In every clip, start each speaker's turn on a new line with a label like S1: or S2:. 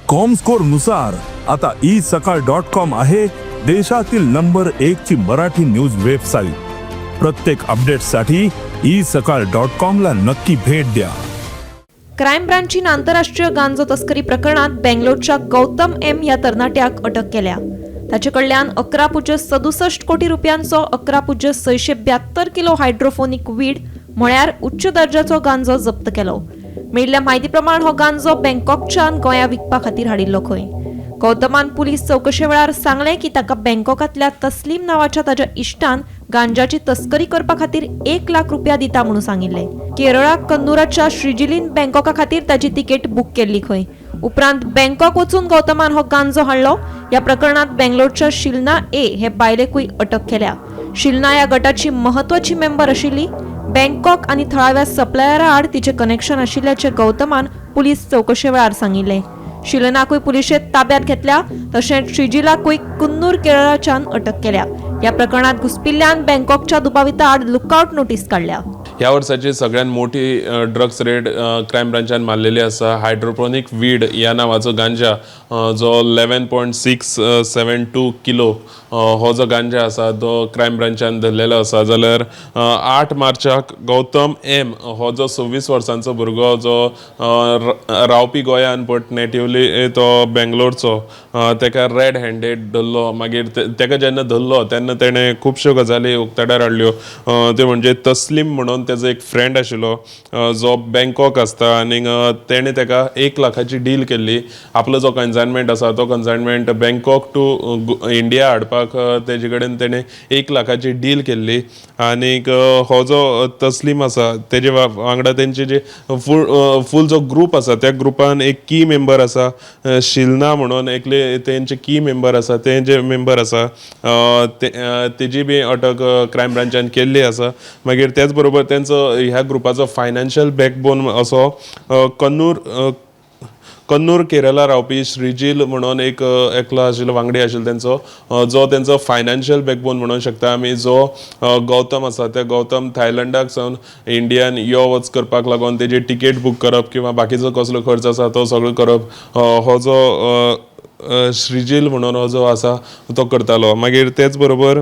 S1: Comscore नुसार आता E सकाळ डॉट कॉम आहे देशातील नंबर एक ची मराठी न्यूज वेबसाईट. प्रत्येक अपडेटसाठी ई सकाळ डॉट कॉम ला नक्की भेट द्या.
S2: क्रायम ब्रांचीन आंतरराष्ट्रीय गांजो तस्करी प्रकरणात बेंगलोरच्या गौतम एम ह्या तरणाट्याक अटक केल्या. ताचे कडल्यान 11.67 कोटी रुपयांचो 11.672 किलो हायड्रोफोनिक वीड म्हळ्यार उच्च दर्जाचो गांजो जप्त केलो. मेळिल्ल्या म्हायती प्रमाण हो गांजो बँकॉकच्यान गोंया विकपा खातीर हाडिल्लो खंय. गौतमान पुलीस चवकशे वेळार सांगलें की ताका बँकॉकांतल्या तस्लीम नांवाच्या ताच्या इश्टान गांजाची तस्करी करपा खातीर 1 लाख रुपया दिता म्हणून सांगिल्लें. केरळाक कन्नूराच्या श्रीजिलीन बँकॉका खातीर ताची तिकेट बूक केल्ली खंय. उपरांत बँकॉक वचून गौतमान हो गांजो हाडलो. ह्या प्रकरणात बेंगलोरच्या शिलना ए हे बायलेकूय अटक केल्या. शिलना ह्या गटाची म्हत्वाची मेंबर आशिल्ली. बँकॉक आनी थळाव्या सप्लायरा आड तिचें कनेक्शन आशिल्ल्याचें गौतमान पुलीस चवकशे वेळार सांगिल्लें. शिलनाकूय पुलिशेंत ताब्यात घेतल्या, तशेंच श्रीजिलाकूय कुन्नूर केरळाच्यान अटक केल्या. ह्या प्रकरणात घुसपिल्ल्यान बँकॉकच्या दुबाविता आड लुकआउट नोटीस काडल्या.
S3: ह्या वर्साची सगळ्यात मोठी ड्रग्स रेड क्रायम ब्रांचान मारलेली आसा. हायड्रोपोनीक वीड ह्या नांवाचो गांजा जो 11.672 किलो हो जो गांजा आसा तो क्रायम ब्रांचान धरलेलो आसा. जाल्यार 8 मार्चाक गौतम एम हो जो 26 वर्सांचो भुरगो, जो रावपी गोंयान बट नेटिवली तो बेंगलोरचो, तेका रेड हँडेड धरलो. मागीर तेका जेन्ना धरलो तेन्ना तेणें खुबश्यो गजाली उक्ताडार हाडल्यो. त्यो म्हणजे तस्लीम म्हणून तेजो एक फ्रेंड आशिल्लो जो बँकॉक आसता आनी तेणें तेका 1 लाखाची डील केल्ली. आपलो जो कन्सायनमेंट आसा तो कन्सायनमेंट बँकॉक टू इंडिया हाडपाक तेजे कडेन तेणें 1 लाखाची डील केल्ली. आनीक हो जो तस्लीम आसा तेजे वांगडा तेंचे जे फूल फूल जो ग्रूप आसा त्या ग्रुपान एक की मेंबर आसा, शिलना म्हणून एकले तेंचे की मेंबर आसा. ते जे मेंबर आसा तेजी बी अटक क्रायम ब्रांचान केल्ली आसा. मागीर तेच बरोबर तेंचो ह्या ग्रुपाचो फायनान्शियल बॅकबोन असो कन्नूर केरला रावपी श्रीजील म्हणून एक एकलो आशिल्लो, वांगडी आशिल्लो तेंचो, जो तेंचो फायनान्शियल बॅकबोन म्हणूंक शकता आमी. जो गौतम आसा त्या गौतम थायलंडाक सावन इंडियान यो वच करपाक लागून तेजी तिकेट बूक करप किंवा बाकीचो कसलो खर्च आसा तो सगळो करप हो जो श्रीजील म्हणून हो जो आसा तो करतालो. मागीर तेच बरोबर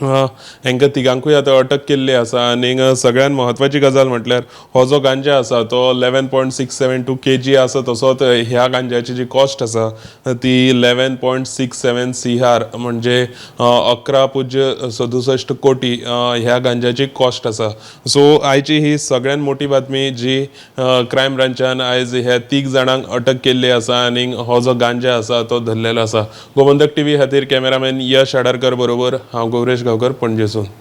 S3: हांकां तिगांकूय आतां अटक केल्ली आसा. आनीक सगळ्यात म्हत्वाची गजाल म्हटल्यार हो जो गांजा आसा तो 11.672 kg आसा, तसोच ह्या गांजाची जी कॉस्ट आसा ती 11.67 CR, म्हणजे 11.67 कोटी ह्या गांजाची कॉस्ट आसा. सो आयची ही सगळ्यात मोठी बातमी जी क्रायम ब्रांचान आयज ह्या तीग जाणांक अटक केल्ली आसा आनी हो जो गांजा आसा तो धरलेलो आसा. गोमंतक टीव्ही खातीर कॅमेरामॅन यश आडारकर बरोबर हांव गौरेश गांवकर, पणजेसून.